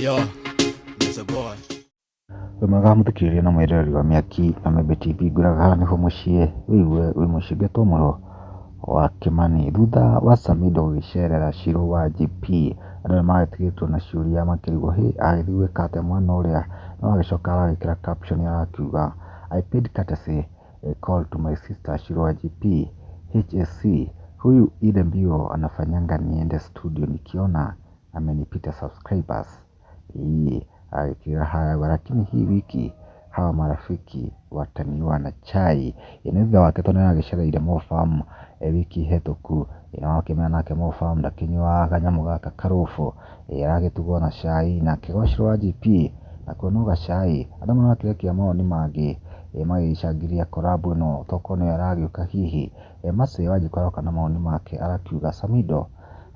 Yo, Mr. Boy. Wĩ mwega mũthikĩrĩria na mwĩroreri wa Mĩaki na Membe TV, ngwĩraga haha nĩho mũciĩ wĩigue wĩ mũciĩ ngetwo Mũro wa Kĩmani. Thutha wa Samidoh gũgĩcerera Shiro wa GP, andũ nĩ magĩtigĩtwo na ciũria makĩrigwo hĩ agĩthiĩ gwĩka atĩa mwena ũrĩa, no agĩcoka aragĩkĩra caption arakiuga I paid courtesy call to my sister Shiro wa GP HSC, huyu ile mbio anafanyanga niende studio nikiona amenipita subscribers. Ĩĩ agĩkĩra haya lakini hii wiki hawa marafiki wataniua na chai. Ĩ nĩ thutha wake tondũ nĩ aragĩcereire Mo Farm wiki hetũku, na wakĩmenya nake Mo Farm ndakĩnyuaga kanyamũ gaka karũbũ, aragĩtugwo na cai, nake gwa Shiro wa GP nakuo no gacai. Andũ marakĩrekia mawoni mangĩ magĩcangĩria collab ĩno tokorwo nĩyo ĩragĩũka hihi. Mercy Wanjikũ aroka na mawoni make arakiuga Samidoh,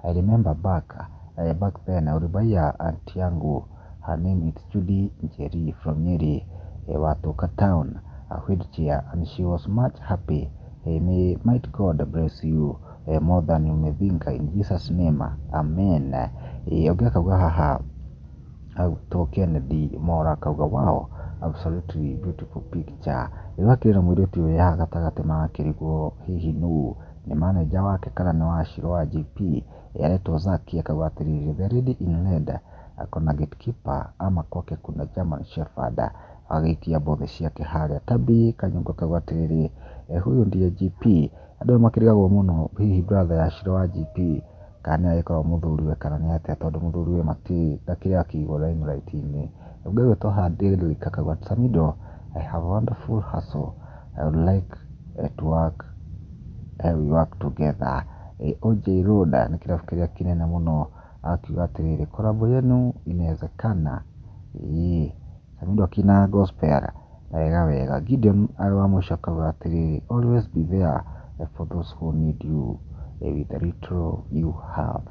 I remember back then ulibuyia aunty yangu, her name is Judy Njeri from Nyeri, Watuka town, a wheelchair and she was much happy. May might God bless you more than you may think in Jesus name, amen. Ũngĩ akauga haha agwĩtwo Kennedy Mora akauga wow, absolutely beautiful picture. Rĩu hakĩrĩ na mũirĩtu ũyũ wĩ haha gatagatĩ marakĩrigwo hihi nũ, nĩ manager wake kana nĩ wa Shiro wa GP, aretwo Zaki akauga atĩrĩrĩ the lady in red akona gatekeeper ama kwake kuna German Shepherd, agĩikia mbothi ciake harĩa. Tabi Kanyongo akauga atĩrĩrĩ huyu ndiye GP. Andũ nĩ makĩrigagwo mũno hihi brother ya Shiro wa GP kana nĩ agĩkoragwo mũthuriwe kana nĩ atĩa tondũ mũthuriwe ndakĩrĩ akĩigwo limelight-inĩ. Ũngĩ ũgwĩtwo Derrick akauga Samidoh, I have a wonderful hustle, I would like to work, we work together. OJ Road nĩ kĩrabu kĩrĩa kĩnene mũno akiuga atĩrĩrĩ collabo yenu inawezekana. Ĩĩ Samidoh akĩina gospel wega wega. Gideon arĩ wa mũico akauga atĩrĩrĩ always be there for those who need you with the little you have.